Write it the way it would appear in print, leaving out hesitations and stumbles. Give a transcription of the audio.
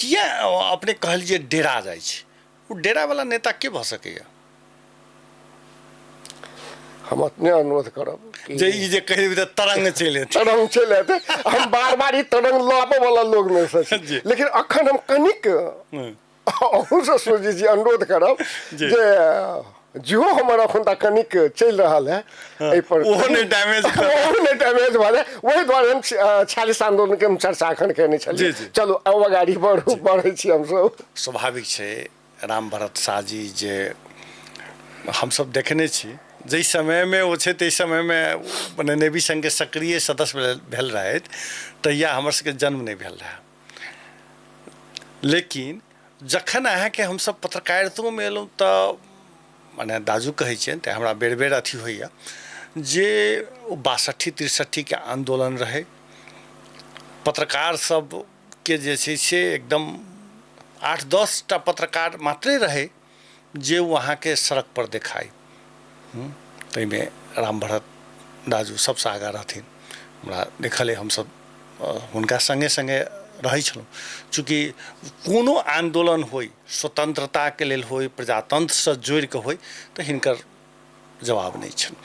किया अपने कहलियै डेरा जाइ छै, ओ डेरावला नेता के भऽ सकैया? हम अपने अनुरोध करब जे ई जे कहि देबै तऽ तरंग चलि एतै। तरंग चलि एतै। हम बार बार ई तरंग लाबऽ वाला लोग मे से छी, लेकिन अखन हम कनिक अहूँसँ सोचै छी, अनुरोध करब जे जिहो हमर अखन तक कनिक चलि रहल है, एहि पर ओहो नहि डैमेज, ओहो नहि डैमेज भऽ जाय। ओहि दुआरे हम 46 आंदोलन के हम चर्चा अखन केने छलियै। चलू, अब अगाडि बढ़ै छी हमसब। स्वाभाविक छै, राम भरत शाह जी जे हमसब देखने छी, जाहि समयमे ओ छै ताहि समयमे मने नेवी संघके सक्रिय सदस्य भेल रहथि, तहिया हमर सबके जन्म नहि भेल रहए। लेकिन जखन अहाँके हमसब पत्रकारितोमे एलहुँ तऽ मने दाजू कहै छियनि तऽ हमरा बेर बेर अथी होइए जे ओ 62 63के आन्दोलन रहै, पत्रकार सबके जे छै से एकदम 8-10 टा पत्रकार मात्रे रहै जे ओ अहाँके सड़कपर देखाइ। ताहिमे राम भरत दाजू सबसँ आगाँ रहथिन। हमरा देखल अइ, हमसब हुनका सङ्गे सङ्गे रहै छलहुँ। चूँकि कोनो आन्दोलन होइ, स्वतन्त्रताके लेल होइ, प्रजातन्त्रसँ जोड़िकऽ होइ, तऽ हिनकर जवाब नहि छनि।